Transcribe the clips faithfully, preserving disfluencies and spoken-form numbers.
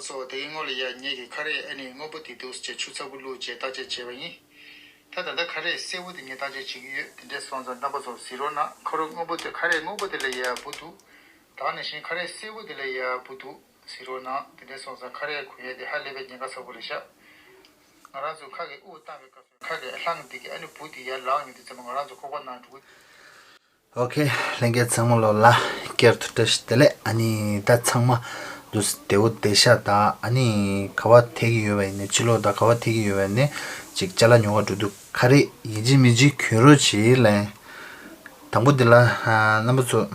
ཚོ་དེ་གའི་སྔོན་ལ་ཡ་ངེད་ཀྱིས་ཁ་རས་ཨ་ནི་སྔོན་པོ་དེ་འདུག་ཅེས་ཆུ་ཚ་པོ་བླུགས་བྱས་བརྟག་དཔྱད་བྱས་པ་ཡིན། ད་ད་ལྟ་ཁ་རས་སེར་པོ་དེ་ངས་བརྟག་དཔྱད་བྱེད་ཀྱི་ཡོད། དེ་འདྲས་སོང་ཙང་རྣམ་པ་ཚོ་གཟིགས་རོགས་གནང་། ཁ་རས་སྔོན་པོ་དེ་ཁ་རས་སྔོན་པོ་དེ་ལ་ཡ་བུ་འདུག་ད་ག་ནང་བཞིན་ཁ་རས་སེར་པོ་དེ་ལ་ཡ་བུ་འདུག་གཟིགས་རོགས་གནང་། དེ་འདྲས་སོང་ཙང་ཁ་རས་གོན་ཡས་དེ་ཧ་ལས་པའི་ཉེན་ཁ་ཚ་པོ་རེད་ཤག་ང་རང་ཚོ་ཁ་གི་དབུགས་བཏང་བའི་སྐབས་སུ་ཁ་གི་རླངས་དེ་གི་ཨ་ནི་བུ་དེ་ཡར་ལངས་ཡོང་དུས་ཙམ་པ་ང་རང་ཚོ་ཁོག་པ་ནང་འགྲོ་གི། ཨོ་ཁེ། ལྷན་རྒྱས་ཚང་མ་ལོ་ལ་བསྐྱར་དུ་བཀྲ་ཤིས་བདེ་ལེགས། ཨ་ནི་ད་ཚང་མ་འདུག་བདེ་པོ་བདེ་ཤག་ད་ཨ་ནི་ག་བ་ཐེག་གི་ཡོད་པ་ཡིན་ནའི་ཕྱི་ལོགས་ད་ག་བ་ཐེག་གི་ཡོད་པ་ཡིན་ནའི་ཅིག་ཅ་ལག་ཉོ་ག་འགྲོ་དུས་ཁ་རས་ཡིན་གཅིག་མིན་གཅིག་གྱོན་རོགས་བྱེད་ལན། དང་པོ་འདི་ལ་རྣམ་པ་ཚོ་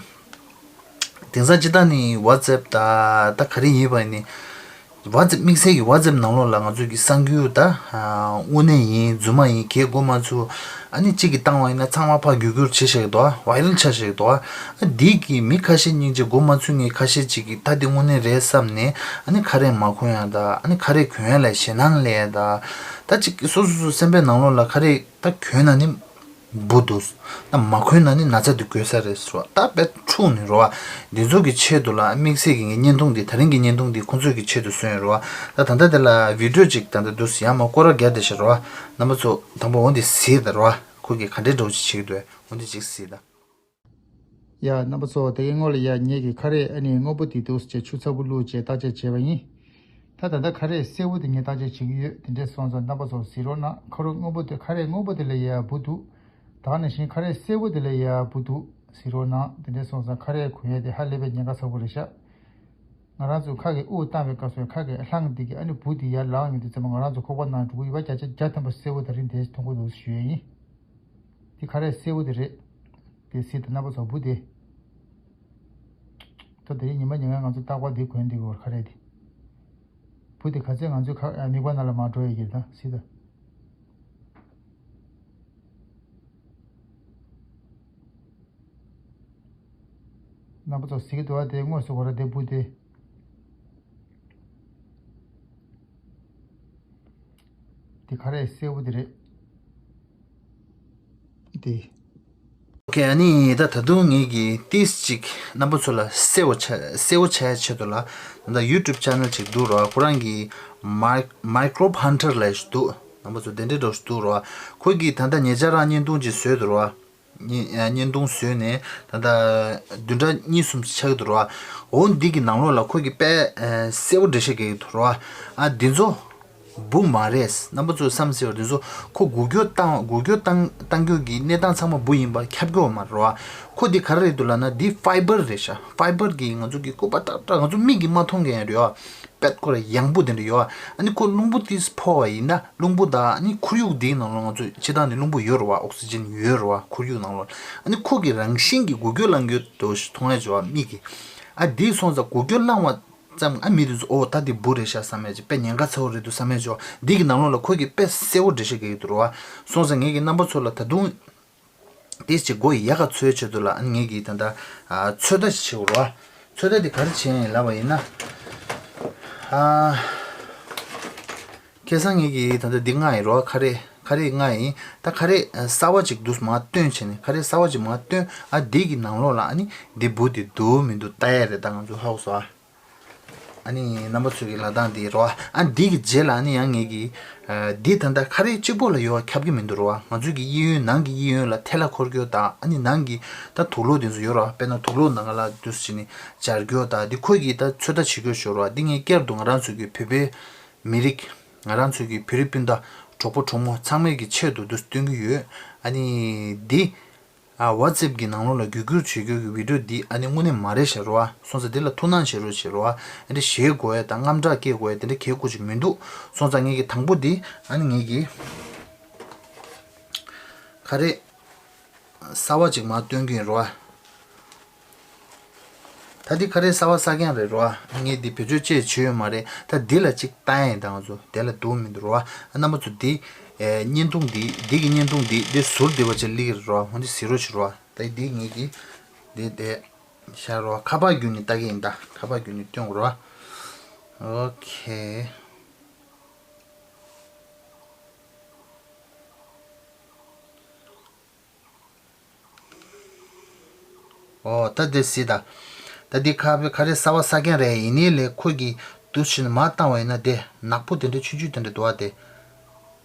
དེང་སང་སྤྱིར་བཏང་ནི་ཝ་ཙེབ་ད་ད་ག་རེ་ཡིན་པ་ཡིན་ནའི། ཝ་ཙེབ་དམིགས་བསལ་གྱི་ཝ་ཙེབ་ནང་ལོགས་ལ་ང་ཚོ་གི་གསར་འགྱུར་ད་དངོས་གནས་ཡིན་རྫུན་མ་ཡིན་གས་མགོ་མ་ཚོས་ཨ་ནི་གཅིག་གིས་བཏང་བ་ཡིན་ན་ཚང་མ་ཕར་བརྒྱུད་བསྐུར་བྱེད་བཞག་གི་འདུག་ཝའི་རལ་ཆགས་བཞག་གི་འདུག་ཨ་འདི་གི་མི་ཁ་ཤས་སྙིང་རྗེ་མགོ་མ་ཚོས་ངས་ཁ་ཤས་གཅིག་གིས་ད་འདི་དངོས་གནས་རེད་བསམ་ནས་ཨ་ནི་ཁ་རས་མ་གོན་ཡ་ད་ཨ་ནི་ཁ་རས་གོན་ཡ་ལ་ཞེད་སྣང་སླེབས་ཡ་ད་ད་གཅིག་སོ་སོ་སོ་སེམས་པའི་ནང་ལོགས་ལ་ཁ་རས་ད་གོན་ན་ནི། འབུ་འདུག་ད་མ་གོན་ན་ནི་ན་ཚ་འདི་འགོས་ས་རེད་ཟེར་བ་ད་དཔེ་འཁྲུག་ནི་རེད་བ། འདི་ཚོ་གི་ཆེད་དུ་ལ་དམིགས་བསལ་གྱི་ངའི་བརྙན་ཐུང་འདི་ད་རིང་གི་བརྙན་ཐུང་འདི་ཁོང་ཚོས་ཀྱི་ཆེད་དུ་བཟོས་ཡོད་རེད་བ། ད་ད་ལྟ་དེ་ལ་བི་ཌིའོ་ཅིག་ད་ལྟ་འདུག་ཡང་མ་སྐོར་ར་རྒྱག་བསྡད་ཤག་རེད་བ། རྣམ་པ་ཚོ་དང་པོ་འོ་འདི་གཟིགས་ད་རེད་བ། ཁོ་གིས་ག་འདྲའི་འདྲ་བོ་ཅིག་བྱེད་ཀྱི་འདུག་འོ་འདི་ཅིག་གཟིགས་ད། ཡ། རྣམ་པ་ཚོ་དེ་གའི་སྔོན་ལ་ཡ་ངེད་ཀྱི་ཁ་རས་ཨ་ནི་སྔོན་པོ་དེ་འདུག་ཅེས་ཆུ་ཚ་པོ་བླུགས་བྱས་བརྟག་དཔྱད་བྱས་པ་ཡིན། ད་ད་ལྟ་ཁ་རས་སེར་པོ་དེ་ངས་བརྟག་དཔྱད་བྱེད་ཀྱི་ཡོད། དེ་འདྲས་སོང་ཙང་རྣམ་པ་ཚོ་གཟིགས་རོགས་གནང་། ཁ་རས་སྔོན་པོ་དེ་ཁ་རས་སྔོན་པོ་དེ་ལ་ཡ་བུ་འདུག་ད་ག་ནང་བཞིན་ཁ་རས་སེར་པོ་དེ་ལ་ཡ་བུ་འདུག་གཟིགས་རོགས་གནང་། དེ་འདྲས་སོང་ཙང་ཁ་རས་གོན་ཡས་དེ་ཧ་ལས་པའི་ཉེན་ཁ་ཚ་པོ་རེད་ཤག་ང་རང་ཚོ་ཁ་གི་དབུགས་བཏང་བའི་སྐབས་སུ་ཁ་གི་རླངས་དེ་གི་ཨ་ནི་བུ་དེ་ཡར་ལངས་ཡོང་དུས་ཙམ་པ་ང་རང་ཚོ་ཁོག་པ་ནང་འགྲོ་གི་ཡོད་པ་བརྒྱ་ཆ་བརྒྱ་ཐམ་པ་གསལ་པོ་ད་རིང་དེ་མཐོང་གི་འདུག་ཞུ་ཡས་ཡིན། དེ་ཁ་རས་སེར་པོ་དེ་རེད། དེ་སྲིད་དུ་རྣམ་པ་ཚོ་བུ་དེ། ད་དེ་རིང་ཉི་མ་ཉིན་གང་ང་ཚོ་རྟག་པར་དེ་གོན་བསྡད་ཀྱི་ཡོད་རེད་ཁ་རས་དེ། བུ་དེ་ག་ཚད་ང་ཚོའི་ཁ་མིད་པ་ནང་ལ་མ་འགྲོ་ཡས་ཀྱི་ད་སྲིད་ད། རྣམ་པ་ཚོ་གཟིགས་འདུག་ཨ། དེ་དངོས་སུ་གོ་ར་དེ་བུ་དེ། དེ་ཁ་རས་སེར་པོ་དེ་རེད། དེ། ཨོ་ཁེ། ཨ་ནི་ད་ད་དུང་ངེད་ཀྱིས་ཏིས་ཅིག་རྣམ་པ་ཚོ་ལ་གསལ་བོ་ཆ་གསལ་བོ་ཆ་ཡ་ཆེད་དུ་ལ་ད་ལྟ་ཡུ་ཊུབ་ཅེ་ནལ་ཅིག་འདུག་རོ། ཁོ་རང་གི་མའི་མའི་ཀོ་རོབ་ཧན་ཊར་ལབ་ཞིག་འདུག་རྣམ་པ་ཚོ་དེ་འདྲའི་འདྲ་ཞིག་འདུག་རོ། ཁོ་གིས་ད་ལྟ་ཉེ་ཆར་རང་བརྙན་ཐུང་ཅིག་བཟོས་འདུག་རོ། བརྙན་བརྙན་ཐུང་བཟོས་ནས་ད་ལྟ་བདུན་ཕྲག་གཉིས་གསུམ་ཅིག་ཆགས་ཀྱི་འདུག་རོ། འོ་འདི་གི་ནང་ལོགས་ལ་ཁོ་གིས་དཔེ་གསལ་བོ་འགྲེལ་བཤད་རྒྱག་གི་འདུག་རོ། ཨ་འདི་ཚོ་འབུ་མ་རེད། རྣམ་པ་ཚོས་བསམ་སྲིད་པ་འདི་ཚོ་ཁོ་འགུལ་སྐྱོད་བཏང་འགུལ་སྐྱོད་བཏང་བཏང་རྒྱུ་གི་གནས་སྟངས་ཚང་མ་འབུ་ཡིན་པ་ཁྱབ་ཀྱི་ཡོད་མ་རེད་རོ། ཁོ་འདི་ག་རེ་རེད་འདུག་ལབ་ན་འདི་ཕའི་བར་རེད་ཤག་ཕའི་བར་གི་ང་ཚོ་གི་སྐུད་པ་ཏག་ཏག་ང་ཚོ་མིག་གིས་མ་མཐོང་མཁན་རེད་ཨ། དཔེ་ཁོ་རང་ཡང་བུ་དེ་འདྲ་ཡོད་ཨ། ཨ་ནི་ཁོ་རླུང་བུ་དེ་འཕོ་བ་ཡིན་ན་རླུང་བུ་དང་ཨ་ནི་ཁོར་ཡུག་འདིའི་ནང་ལོགས་ང་ཚོ་སྤྱིར་བཏང་ནས་རླུང་བུ་ཡོད་རེད་བ། ཨོག་སི་ཇན་ཡོད་རེད་བ་ཁོར་ཡུག་ནང་ལོགས། ཨ་ནི་ཁོ་གི་རང་བཞིན་གྱིས་འགུལ་སྐྱོད་ལངས་རྒྱུ་འདྲ་བོ་ཞིག་མཐོང་ཡ་བྱུང་བ་མིག་གིས། ཨ་འདི་སོང་ཙང་འགུལ་སྐྱོད་ལངས་པ་ཙམ་ཨ་མི་དེ་ཚོ་ཨོ་ད་འདི་འབུ་རེད་ཤག་བསམ་ཡ་ཅིག་དཔེ་ཉེན་ཁ་ཚ་བོ་རེད་འདུག་བསམ་ཡ་བྱུང་བ། འདི་གི་ནང་ལོགས་ལ་ཁོ་གིས་དཔེ་གསལ་བོ་འགྲེལ་བཤད་རྒྱག་གི་འདུག་རེད་བ། སོང་ཙང་ངེད་ཀྱི་རྣམ་པ་ཚོ་ལ་ད་དུང་། ཏིས་ཅིག་མགོ་ཡག་ག་ཚོད་ཆེད་དུ་ལ་ཨ་ནི་ངེད་ཀྱིས་ད་ལྟ་ཨ་ཚོད་ལྟ་ཞིག་བྱེད་དགོས་རེད་བ། ཚོད་ལྟ་འདི་ག་རེ་བྱེད་ཡིན་ལབ་པ་ཡིན་ན། ཨ་ཁ་སང་ངེད་ཀྱིས་ད་ལྟ་འདི་མངགས་ཡིན་རེད་བ། ཁ་རས་ཁ་རས་མངགས་ཡིན། ད་ཁ་རས་གསར་བ་ཅིག་འདུག་མར་བཏོན་བྱས་ནས་ཁ་རས་གསར་བ་ཅིག་མར་བཏོན། ཨ་འདི་གི་ནང་ལོགས་ལ་ཨ་ནི་འདི་འབུ་འདི་འདུག་མི་འདུག་ལྟ་ཡ་རེད། ད་ང་ཚོ་ཧ་གོ་སོང་ཨ། ཨ་ནི་རྣམ་པ་ཚོ་གི་ལབ་སྟངས་འདི་རེད་བ། ཨ་འདི་གི་རྗེས་ལ་ཨ་ནི་ཡང་ངེད་ཀྱིས་ཨ་འདི་ད་ལྟ་ཁ་རས་གཅིག་པོ་ལ་ཡོད་ཁྱབ་ཀྱི་མི་འདུག་རེད་བ། ང་ཚོ་གི་གཡས་གཡོན་ནང་གི་གཡས་གཡོན་ལ་ཐལ་བ་འཁོར་རྒྱུ་དང་ཨ་ནི་ནང་གི་ད་དུག་ལོག་འདི་ཚོ་ཡོད་རེད་བ། དཔེར་ན་དུག་ལོག་ནང་ལ་འདུག་སེ་བྱས་ནས་སྦྱར་རྒྱུ་དང་འདི་ཁོ་གིས་ད་ཚོད་ལྟ་བྱེད་རྒྱུ་ཞོར་བ། འདི་ངས་བསྐྱར་དུ་ང་རང་ཚོ་གི་བོད་པའི་མི་རིགས་ང་རང་ཚོ་གི་བོད་རིགས་སྤུན་ཟླ་གྲོགས་པོ་གྲོགས་མོ་ཚང་མའི་གི་ཆེད་དུ་འདུག་སྟོན་གྱི་ཡོད། ཨ་ནི་འདི། ཨ་ཝ་ཙེབ་གི་ནང་ལོགས་ལ་བརྒྱུད་སྐུར་བྱེད་རྒྱུ་གི་བི་ཌིའོ་འདི་ཨ་ནི་དངོས་གནས་མ་རེད་ཤག་རེད་བ། སོང་ཙང་འདི་ལ་ཐུགས་སྣང་བྱེད་རོགས་བྱེད་རོགས་བ། འདི་ཞེད་དགོས་ཡ་དང་དངངས་སྐྲག་སྐྱེ་དགོས་ཡ་དེ་འདྲ་གལ་དགོས་ཅིག་མི་འདུག་སོང་ཙང་ངེད་ཀྱི་དང་པོ་འདི་ཨ་ནི་ངེད་ཀྱི་ཁ་རས་གསར་བ་ཅིག་མར་སྟོན་གྱི་ཡིན་རེད་བ། ད་འདི་ཁ་རས་གསར་བ་གསར་རྐྱང་རེད་རོ། ངས་འདི་བེད་སྤྱོད་ཅེས་བྱས་ཡོད་མ་རེད། ད་འདི་ལ་ཅིག་ལྟ་ཡ་ཡིན་ད་ང་ཚོ་དེ་ལ་འདུག་མི་འདུག་རོ། རྣམ་པ་ཚོ་འདི་ཨེ་བརྙན་ཐུང་འདི་འདི་གི་བརྙན་ཐུང་འདི་འདི་ཟུར་འདི་བ་ཅིག་སླེབས་ཀྱི་རེད་རོ། འོ་འདི་གཟིགས་རོགས་བྱེད་རོ། ད་འདི་ངེད་ཀྱིས་འདི་དེ་བཞག་རོ། ཁ་པར་བརྒྱུད་ནས་ལྟ་གི་ཡིན་ད། ཁ་པར་བརྒྱུད་ནས་སྟོན་དགོས་རོ། ཨོ་ཁེ། ཨོ་ད་འདི་སྲིད་ད། ད་འདི་ཁ་ཁ་རས་གསར་བ་གསར་རྐྱང་རེད། ཡིན་ནའི་ལས་ཁོ་གི་ འདུག་བྱས་ནས་མར་བཏང་བ་ཡིན་ན་དེ་ནག་པོ་དེ་འདྲ་ཆུང་ཆུང་དེ་འདྲ་འདུག་བ་དེ།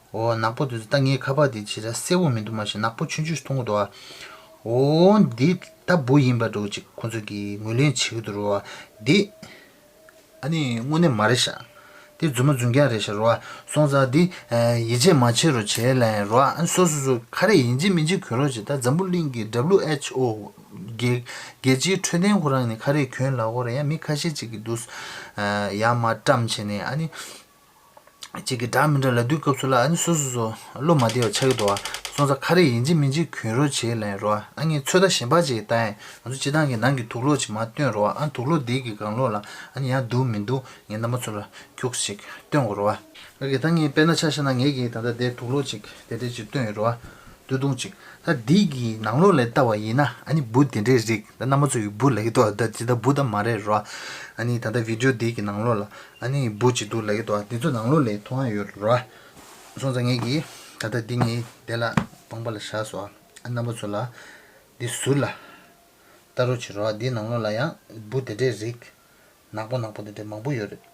འོ་ནག་པོ་དེ་ཚོ་ད་ངའི་ཁ་པར་དེ་ཇི་ལྟར་གསལ་པོ་མི་འདུག་མ་གཞི་ནག་པོ་ཆུང་ཆུང་ཞིག་མཐོང་གི་འདུག་བ། འོ་འདི་ད་བུ་ཡིན་པ་འདྲ་བོ་ཅིག་ཁོང་ཚོ་གིས་ངོས་ལེན་བྱེད་ཀྱི་འདུག་རེད་བ། འདི་ཨ་ནི་དངོས་གནས་མ་རེད་ཤག་འདི་རྫུན་མ་རྫུན་རྐྱང་རེད་ཤག་རེད་བ། སོང་ཙང་འདི་ཡིད་ཆེས་མ་བྱེད་རོགས་བྱེད་ལབ་ཡིན་རེད་བ། ཨ་ནི་སོ་སོ་སོ་ག་རེ་ཡིན་གཅིག་མིན་གཅིག་གྱོན་རོགས་བྱེད། ད་འཛམ་བུ་གླིང་གི་W H O རྒྱལ་རྒྱལ་སྤྱིའི་འཕྲོད་བསྟེན་ཁོ་རང་ནས་ག་རེ་གྱོན་ལབ་དགོས་རེད། ཡང་མི་ཁ་ཤས་ཅིག་གིས་འདུག་ཡར་མར་བཀྲམ་བྱས་ནས་ཨ་ནི། གཅིག་གིས་འདྲ་མི་འདྲ་ལབ་དུས་སྐབས་སུ་ལ་ཨ་ནི་སོ་སོ་སོ་བློ་མ་བདེ་བ་ཆགས་ཀྱི་འདུག་བ། སོང་ཙང་ག་རེ་ཡིན་གཅིག་མིན་གཅིག་གྱོན་རོགས་བྱེད་ལབ་ཡིན་རེད་བ། ཨ་ངས་ཚོད་ལྟ་གཞན་པ་ཅིག་བཏང་ཡིན། ང་ཚོ་སྤྱིར་བཏང་གི་ནང་གི་དུག་སློག་ཅིག་མར་སྟོན་རེད་བ། ཨ་དུག་སློག་འདི་གི་སྒང་ལོགས་ལ་ཨ་ནི་ཡང་འདུག་མི་འདུག་ངས་རྣམ་པ་ཚོ་ལ་ཁྱུག་ཅིག་སྟོན་དགོས་རེད་བ། ཨ་གི་ད་ངས་དཔེར་ན་ཆ་བཞག་ན་ངས་གི་ད་ལྟ་དེ་དུག་སློག་ཅིག་དེ་འདྲས་ཅིག་སྟོན་ཡོད་རེད་བ། སྟོད་ཐུང་ཅིག་ད་འདི་གི་ནང་ལོགས་ལ་ལྟ་བ་ཡིན་ན་ཨ་ནི་འབུ་དེ་འདྲའི་རིགས། ད་རྣམ་པ་ཚོ་ཡི་འབུ་ལབ་ཀྱི་འདུག་ད་ཇི་ལྟར་འབུ་ད་མ་རེད་རོ། ཨ་ནི་ད་ལྟ་བི་ཌིའོ་འདི་གི་ནང་ལོགས་ལ་ཨ་ནི་འབུ་ཅིག་འདུག་ལབ་ཀྱི་འདུག་འདི་ཚོ་ནང་ལོགས་ལ་མཐོང་ཡ་ཡོད་རོ། སོང་ཙང་ངས་ཀྱིས་ད་ལྟ་འདི་ངས་དེ་ལ་སྤང་པ་ལ་བཞག་སོ། ཨ་རྣམ་པ་ཚོ་ལ་འདི་ཟུར་ལ་ལྟ་རོགས་བྱེད་རོ། འདི་ནང་ལོགས་ལ་ཡང་འབུ་དེ་འདྲའི་རིགས་ནག་པོ་ནག་པོ་དེ་འདྲའི་མང་པོ་ཡོད་རེད།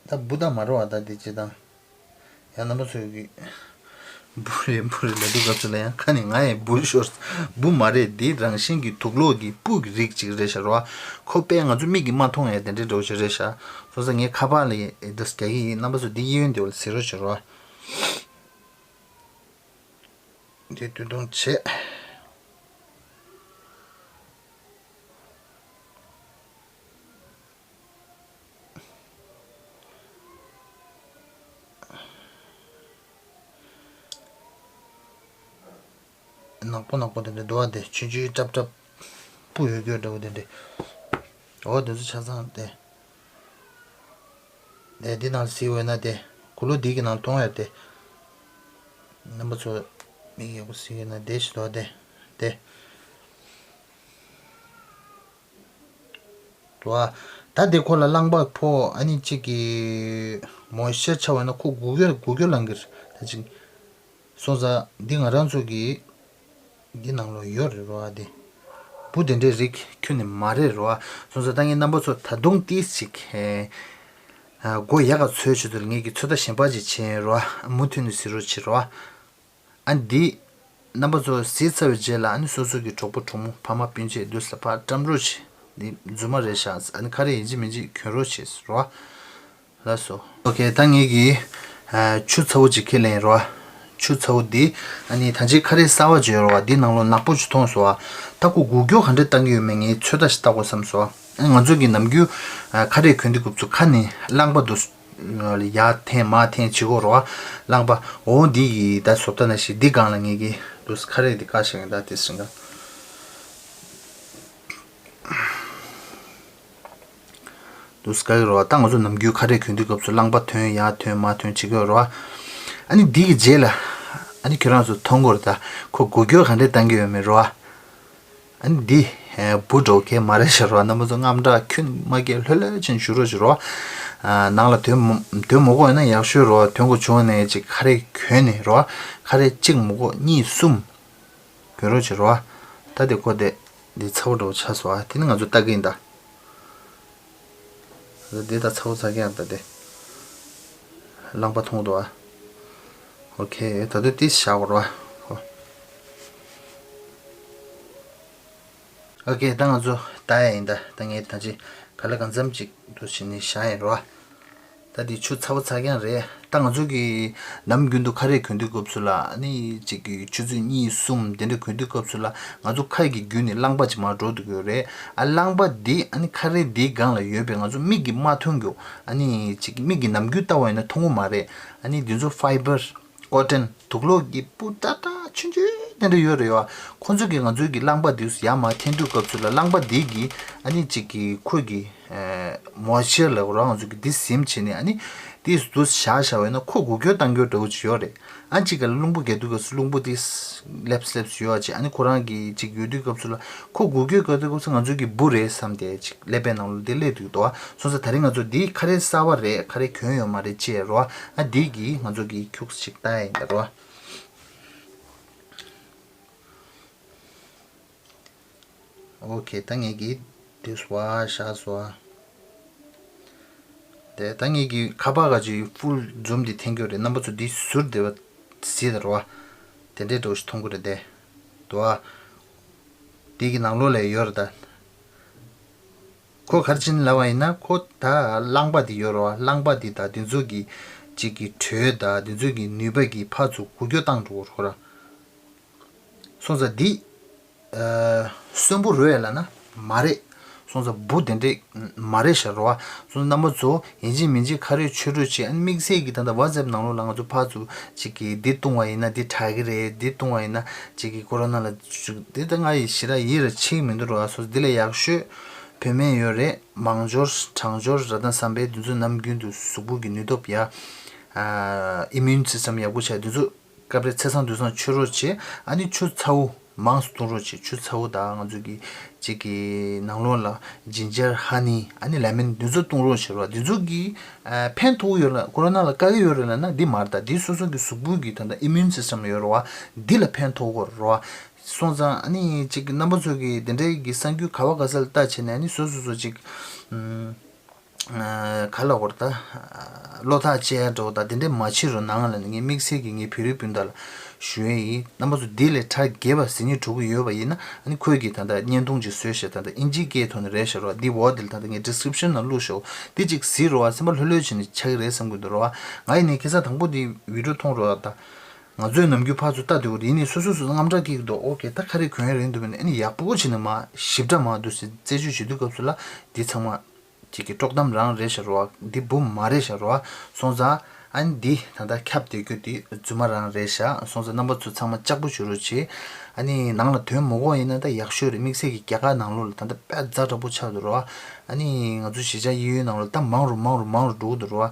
ད་འབུ་ད་མ་རེད་བ། ད་འདི་ཅི་དང་། ཡང་རྣམ་པ་ཚོས་ཀྱི་འབུ་རེད་འབུ་རེད་ལབ་དུས་སྐབས་སུ་ལ་ཡང་ཁ་ནས་ང་ཡི་འབུ་ཤོར། འབུ་མ་རེད། འདི་རང་བཞིན་གྱི་དུག་སློག་གི་སྤུ་གི་རིགས་ཅིག་རེད་ཤག་རོ། ཁོ་པས་ང་ཚོ་མིག་གིས་མ་མཐོང་ཡ་དེ་འདྲའི་འདྲ་བོ་ཞིག་རེད་ཤག་སོང་ཙང་ངས་ཁ་པར་ལ་འདི་རྒྱག་གི་ཡིན། རྣམ་པ་ཚོ་འདི་གཡས་གཡོན་དེ་བ་ལ་གཟིགས་རོགས་བྱེད་རོ། འདི་དུས་ཐུང་བྱེད། ནག་པོ་ནག་པོ་དེ་འདྲ་འདུག་བ། དེ་ཆུང་ཆུང་ཀྲབ་ཀྲབ་སྤུ་ཡོད་རྒྱུ་འདྲ་བོ་དེ་འདྲ། འོ་དེ་ཚོ་ཆ་ཚང་དེ། དེ་འདི་ནང་གཟིགས་འོས་ན་དེ་གུ་ལུ་འདི་གི་ནང་མཐོང་ཡོད་དེ། རྣམ་པ་ཚོ་མིག་ཡག་པོ་གཟིགས་ཡོད་ན་དེ་ཞིག་འདུག་བ། དེ་དེ། འདུག་བ། ད་དེ་ཁོ་ལ་རླངས་པ་ཕོག་ཨ་ནི་གཅིག་གི་མོ་ཤེར་ཆ་བ་ན་ཁོ་སྒུག་ཡོད་སྒུག་ཡོད་ལང་གི་རེད། ད་ཅིག་སོང་ཙང་འདི་ང་རང་ཚོ་གི་འདི་ནང་ལོ་ཡོད་རེད་རོ། ཨ་འདི་འབུ་དེ་འདྲའི་རིགས་ཁྱོན་ནས་མ་རེད་རོ། སོང་ཙང་ད་ངས་རྣམ་པ་ཚོ་ད་དུང་ཏིས་ཅིག་ཨ་མགོ་ཡག་ག་ཚོས་བྱེད་དུ་ངས་ཀྱི་ཚོད་ལྟ་གཞན་པ་ཅིག་བྱས་རོ། མུ་མཐུད་ནས་གཟིགས་རོགས་བྱེད་རོ། ཨ་འདི་རྣམ་པ་ཚོ་གཟིགས་ཚར་བའི་རྗེས་ལ་ཨ་ནི་སོ་སོ་གི་གྲོགས་པོ་གྲོགས་མོ་ཕ་མ་སྤུན་མཆེད་དུས་ལ་ཕར་བཀྲམ་རོགས་བྱེད། འདི་རྫུན་མ་རེད་ཤག་ཨ་ནི་ག་རེ་ཡིན་གཅིག་མིན་གཅིག་གྱོན་རོགས་བྱེད་རོ། ལགས་སོ། ཨོ་ཁེ། ད་ངེད་ཀྱིས་ཨ་ཆུ་ཚ་བོ་ཅིག་ཁྱེར་ལེན་རོ། ཆུ་ཚ་བོ་འདི་ཨ་ནི་ད་ཅི་ཁ་རས་གསར་བ་ཅིག་ཡོད་རོ། འདི་ནང་ལོ་ནག་པོ་ཅིག་མཐོང་སོང་བ། ད་ཁོ་འགུལ་སྐྱོད་ག་འདྲས་བཏང་གི་ཡོད་མེད་ངས་ཚོད་ལྟ་ཞིག་བལྟ་དགོས་བསམ་སོང་བ། ང་ཚོ་གི་ནམ་རྒྱུན་ཁ་རས་གོན་དུས་སྐབས་སུ་ཁ་ནས་རླངས་པ་འདུག་ཡར་འཐེན་མར་འཐེན་བྱེད་དགོས་རེད་བ། རླངས་པ། འོ་འདི་ཡི་ད་བཟོ་ལྟ་ནང་བཞིན་འདི་སྒང་ལ་ངེད་ཀྱིས་འདུག་ཁ་རས་འདི་བཀག་བཞག་ཡིན། ད་དེ་སྲིང་ག་འདུག་བཀག་གི་རེད་བ། ད་ང་ཚོ་ནམ་རྒྱུན་ཁ་རས་གོན་དུས་སྐབས་སུ་རླངས་པ་འཐེན་ཡར་འཐེན་མར་འཐེན་བྱེད་ཀྱི་ཡོད་རེད་བ། ཨ་ནི་འདི་གི་རྗེས་ལ་ཨ་ནི་ཁྱོད་རང་ཚོ་མཐོང་གི་རེད། ད་ཁོ་འགུལ་སྐྱོད་ག་འདྲས་བཏང་གི་ཡོད་མེད་རེད་བ། ཨ་ནི་འདི་ཨེ་འབུ་འདྲ་བོ་གས་མ་རེད་ཤག་རོ། རྣམ་པ་ཚོ་དངངས་སྐྲག་ཁྱོན་མ་སྐྱེ་ལྷོད་ལྷོད་ཅན་བཞུགས་རོགས་བྱེད་རོ། ཨ་ནང་ལ་དོན་མོ་དོན་མོ་གོ་ཡོད་ན་ཡག་ཤོས་རོ། དོན་གོ་བྱུང་ནས་ཅིག་ཁ་རས་གྱོན་ནས་རོ། ཁ་རས་གཅིག་མོ་གོ་གཉིས་གསུམ་གྱོན་རོགས་བྱེད་རོ། ད་དེ་ཁོ་དེ་འདི་ཚ་བོ་འདྲ་བོ་ཆགས་སོང་ཨ། དེ་ནི་ང་ཚོ་ལྟ་གི་ཡིན་ད། འདི་ད་ཚ་བོ་ཚ་གི་ཡང་ད་དེ། རླངས་པ་མཐོང་འདུག་ཨ། ཨོ་ཁེ། ད་དུང་ཏིས་བཞག་དགོས་རེད་བ། ཨོ་ཁེ། ད་ང་ཚོ་ལྟ་ཡ་ཡིན་ད། ད་ངས་ད་ཅི་ག་ལ་གང་འཚམ་ཅིག་འདུག་བྱས་ནས་བཞག་ཡིན་རེད་བ། ད་འདི་ཆུ་ཚ་བོ་ཚ་གི་ཡང་རེད། ད་ང་ཚོ་གི་ནམ་རྒྱུན་དུ་ཁ་རས་གོན་དུས་སྐབས་སུ་ལ་ནི་ཅིག་གི་ཆུ་ཚོད་གཉིས་གསུམ་དེ་འདྲ་གོན་དུས་སྐབས་སུ་ལ་ང་ཚོ་ཁ་གི་བརྒྱུད་ནས་རླངས་པ་ཅིག་མར་འགྲོ་འདུག་གི་ཡོད་རེད། ཨ་རླངས་པ་འདི་ཨ་ནི་ཁ་རས་འདིའི་སྒང་ལ་ཡོད་པས་ང་ཚོ་མིག་གིས་མ་མཐོང་རྒྱུ། ཨ་ནི་ཅིག་མིག་གིས་ནམ་རྒྱུན་ལྟ་བ་ཡིན་ན་མཐོང་གི་མ་རེད། ཨ་ནི་འདི་ཚོ་ཕའི་བར། ཀོ་ཊོན། དུག་སློག་གི་སྤུ་ཏག་ཏག་ཆུང་ཆུང་དེ་འདྲ་ཡོད་རེད་བ། ཁོ་ཚོ་གིས་ང་ཚོའི་གི་རླངས་པ་འདི་ཡར་མར་འཐེན་དུས་སྐབས་སུ་ལ་རླངས་པ་འདི་གིས་ཨ་ནི་གཅིག་གི་ཁོ་གི་མོ་ཨིས་ཅར་ལབ་ར། ང་ཚོ་གི་འདི་ཟིམ་བྱས་ནས་ཨ་ནི་འདི་འདུག་བཞག་བཞག་པ་ཡིན་ན་ཁོ་འགུལ་སྐྱོད་གཏང་རྒྱུ་འདྲ་བོ་ཅིག་ཡོད་རེད། ཨ་གཅིག་ག་ལ་རླུང་བུ་རྒྱག་དུས་སྐབས་སུ་རླུང་བུ་འདི་སླེབས་སླེབས་ཡོད་ཅིག་ཨ་ནི་ཁོ་རང་གི་གཅིག་ཡོད་དུས་སྐབས་སུ་ལ་ཁོ་འགུལ་སྐྱོད་ག་དུས་སྐབས་སུ་ང་ཚོ་གི་འབུ་རེད་བསམ་སྟེ་གཅིག་ཀླད་པའི་ནང་ལ་འདི་སླེབས་འདུག་འདུག་བ། སོང་ཙང་ད་རིང་ང་ཚོ་འདི་ཁ་རས་གསར་བ་རེད། ཁ་རས་གྱོན་ཡོད་མ་རེད་ཅེས་རོ། ཨ་འདི་གིས་ང་ཚོ་གི་ཁྱུག་ཅིག་ལྟ་ཡ་ཡིན་ད་རོ། ཨོ་ཁེ། ད་ངས་གི་ དེ་སོ་ཨ་ཤ་སོ་ཨ། དེ་ད་ངེད་ཀྱི་ཁ་པར་ག་ཅིག་ཕུལ་ཛུམ་དེ་འཐེན་རྒྱུ་རེད། རྣམ་པ་ཚོ་འདི་ཟུར་བདེ་བ་ཟེར་ད་རོ་བ། དེ་འདྲའི་འགྲོ་ཞིག་མཐོང་གི་རེད་དེ། དོ་ཨ། དེ་གི་ནང་ལོགས་ལ་ཡོད་རེད་ད། ཁོ་ག་རེ་བྱས་ནས་ལབ་པ་ཡིན་ན། ཁོ་ད་རླངས་པ་དེ་ཡོད་རེད་བ། རླངས་པ་དེ་དང་དེ་ཚོ་གི་གཅིག་གི་དྲོད་དང་དེ་ཚོ་གི་ནུས་པ་གི་ཕར་ཚུར་འགུལ་སྐྱོད་བཏང་འགྲོ་གི་རེད་ཁོ་རང་། སོང་ཙང་འདི་ཨ་གསོན་པོ་རེད་ལབ་ན་མ་རེད། སོང་ཙང་འབུ་དེ་འདྲས་མ་རེད་ཤག་རོ་བ། སོང་ཙང་རྣམ་པ་ཚོ་ཡིན་གཅིག་མིན་གཅིག་ཁ་རས་ཆོད་རོགས་བྱེད། ཨ་ནི་དམིགས་བསལ་གྱི་ད་ལྟ་ཝ་ཙེབ་ནང་ལོགས་ལ་ང་ཚོ་ཕར་ཚུར་གཅིག་གི་འདི་བཏུང་བ་ཡིན་ན་འདི་དྲག་གི་རེད། འདི་བཏུང་བ་ཡིན་ན་གཅིག་གི་ཀོ་རོ་ན་ལ་འདི་ད་ང་ཡི་ཞེ་དྲག་ཡིད་ལ་ཆེས་མི་འདུག་རོ་བ། སོང་ཙང་འདི་ལས་ཡག་ཤོས་བོད་སྨན་ཡོད་རེད། མང་སྦྱོར་གྲང་སྦྱོར་ར་དང་སམ་པའི་འདི་ཚོ་ནམ་རྒྱུན་དུ་གཟུགས་པོ་གི་ནུས་སྟོབས་ཡ་ཨ་ཨི་མིའུན་སི་སི་ཊམ་ཡག་པོ་བྱ། འདི་ཚོ་སྐབས་རེ་ཚེས་བཟང་དུས་བཟང་མཆོད་རོགས་བྱེད། ཨ་ནི་ཆུ་ཚ་བོ་མང་ཙམ་བཏུང་རོགས་བྱེད། ཆུ་ཚ་བོ་དང་ང་ཚོ་གི་གཅིག་གི་ནང་ལོགས་ལ་ཇིན་ཇར་ཧ་ནི་ཨ་ནི་ལེ་མོན་འདི་ཚོ་བཏུང་རོགས་བྱེད་རོགས། འདི་ཚོ་གི་ཨ་ཕན་ཐོགས་ཡོད་ལ་ཀོ་རོ་ན་ལ་དཀའ་གི་ཡོད་རེད་ལབ་ན་འདི་མ་རེད། ད་འདི་སོ་སོ་གི་གཟུགས་པོ་གི་ད་ལྟ་ཨི་མིའུན་སི་སི་ཊམ་ཡོད་རེད་བ། འདི་ལ་ཕན་ཐོགས་གི་རེད་བ། སོང་ཙང་ཨ་ནི་གཅིག་རྣམ་པ་ཚོ་གི་དེ་འདྲའི་གི་གསར་འགྱུར་ག་བ་ག་ས་ལ་ལྟ་བྱས་ནས་ཨ་ནི་སོ་སོ་སོ་གཅིག་ཨ། ག་ལ་བར་ད་བློ་ཐག་བཅད་ཡ་འགྲོ་ད་དེ་འདྲས་མ་བྱེད་རོགས་གནང་ལ་ནི་ངས་དམིགས་བསལ་གྱི་ངའི་བོད་རིགས་སྤུན་ཟླ་ལ་ཞུ་ཡས་ཡིན། རྣམ་པ་ཚོ་འདི་ལས་གྲ་རྒྱས་པ་ཟིན་ཉིན་འགྲོ་གི་ཡོད་པ་ཡིན་ན་ཨ་ནི་ཁོས་ཀྱིས་ད་ལྟ་བརྙན་ཐུང་ཅིག་བཟོས་བྱས་ད་ལྟ་ཨིན་ཇིའི་སྐད་ཐོག་ནས་རེད་ཤག་རོགས། འདི་འོག་འདི་ལ་ད་ལྟ་ངས་ཌི་སི་ཀི་རིབ་ཤན་ནང་བླུགས་ཤོག་འདི་ཅིག་གཟིགས་རོགས། སེམས་པ་ལྷོད་ལྷོད་བྱས་ནས་ཆགས་ཀྱི་རེད་བསམ་གྱི་འདུག་རོགས། ང་ཡིན་ནས་ཁ་སང་དང་པོ་འདི་བི་ཌིའོ་མཐོང་རོགས་ད། ང་ཚོས་ནམ་རྒྱུན་ཕར་ཚུར་ལྟ་དུས་ཡིན་ནས་སོ་སོ་སོ་སོ་དངངས་སྐྲག་སྐྱེ་གི་འདུག་ཨོ་ཀེ་ད་ག་རེ་གྱོན་ཡ་རེད་འདུག་མིན་ནས་ཨ་ནི་ཡག་པོ་བྱས་ནས་མ་ཞིབ་ཕྲ་མ་འདུག་ཟེར་རྩད་གཅོད་བྱེད་དུས་སྐབས་སུ་ལ་འདི་ཚང་མ་ཅིག་གི་དཀྲོག་གཏམ་རང་རེད་ཤག་རོ་བ། འདི་འབུ་མ་རེད་ཤག་རོ་བ། སོང་ཙང་ཨ་ནི་འདི་ད་ལྟ་ཁྱབ་བསྡད་རྒྱུ་འདི་རྫུན་མ་རང་རེད་ཤག་སོང་ཙང་རྣམ་པ་ཚོ་ཚང་མ་ལྕགས་པོ་བྱེད་རོགས་བྱེད། ཨ་ནི་ནང་ལ་དོན་མ་གོ་ཡིན་ན་ད་ཡག་ཤོས་རེད། དམིགས་བསལ་གྱི་རྒྱ་གར་ནང་ལོགས་ལ་ད་ལྟ་དཔེ་ཛ་དྲག་པོ་ཆགས་འདུག་རོ་བ། ཨ་ནི་ང་ཚོ་གཞིས་ཆགས་གཡས་གཡོན་ནང་ལོགས་ད་མང་རུ་མང་རུ་མང་རུ་འགྲོ་གི་འདུག་རོ་བ།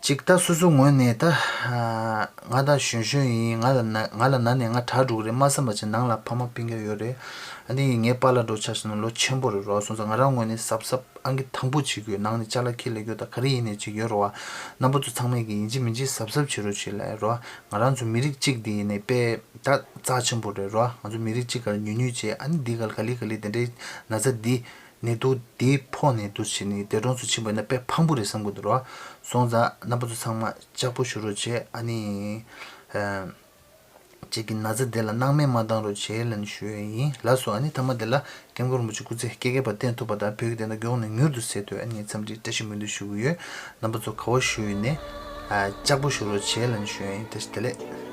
ཅིག་ད་སོ་སོ་ངོས་ནས་ད་ང་ད་གཞོན་གཞོན་ཡིན། ང་ལ་ན་ང་ལ་ན་ནས་ང་དྲག་འགྲོ་གི་རེད་མ་བསམ་པ་ཅིག་ནང་ལ་ཕ་མ་སྤུན་ཀྱག་ཡོད་རེད། ཨ་ནི་ངའི་པཱ་ལགས་འདྲ་ཆ་བཞག་ན་ལོ་ཆེན་པོ་རེད་རོ། སོང་ཙང་ང་རང་ངོས་ནས་གཟབ་གཟབ་ཨང་ཀི་དང་པོ་བྱེད་དགོས། ནང་ནས་ཅ་ལག་ཁྱེར་སླེབས་རྒྱུ་ད་ག་རེ་ཡིན་ནས་ཅིག་ཡོད་རོ་བ། རྣམ་པ་ཚོ་ཚང་མས་ཀྱི་ཡིན་གཅིག་མིན་གཅིག་གཟབ་གཟབ་བྱེད་རོགས་བྱེད་ལབ་རོ། ང་རང་ཚོ་མི་རིགས་གཅིག་འདི་ཡིན་ནས་དཔེ་ད་རྩ་ཆེན་པོ་རེད་རོ། ང་ཚོ་མི་རིགས་གཅིག་ག་ལ་ཉུང་ཉུང་བྱས་ཨ་ནི་འདི་ག་ལ་ག་ལེ་ག་ལེ་དེ་འདྲའི་ན་ཚ་འདི་ནད་དུག་འདི་ཕོག་ནས་འདུག་བྱས་ནས་འདས་གྲོངས་སུ་ཕྱིན་པ་ཡིན་ན་དཔེ་ཕངས་པོ་རེད་བསམ་གྱི་འདུག་རོ། སོང་ཙང་རྣམ་པ་ཚོ་ཚང་མ་ལྕགས་པོ་བྱེད་རོགས་བྱེད། ཨ་ནི་ཨ་གཅིག་གི་ན་ཚ་དེ་ལ་སྣང་མེད་མ་བཏང་རོགས་བྱེད་ལབ་ནས་ཞུ་ཡས་ཡིན། ལགས་སོ། ཨ་ནི་མཐའ་མ་དེ་ལ་སྐྱབས་མགོན་རིན་པོ་ཆེ་སྐུ་ཚེ་བསྐལ་བརྒྱའི་བར་བརྟན་ཐུབ་པ་དང་བོད་ཀྱི་བདེན་མཐའ་མགྱོགས་ནས་མྱུར་དུ་གསལ་ཐུབ་ཨ་ནི་ངས་འཚམས་འདྲི་བཀྲ་ཤིས་སྨོན་འདུན་ཞུ་གི་ཡོད། རྣམ་པ་ཚོ་ག་བ་ཞུ་ཡིན་ནས་ཨ་ལྕགས་པོ་བྱེད་རོགས་བྱེད་ལབ་ནས་ཞུ་ཡས་ཡིན། བཀྲ་ཤིས་བདེ་ལེགས།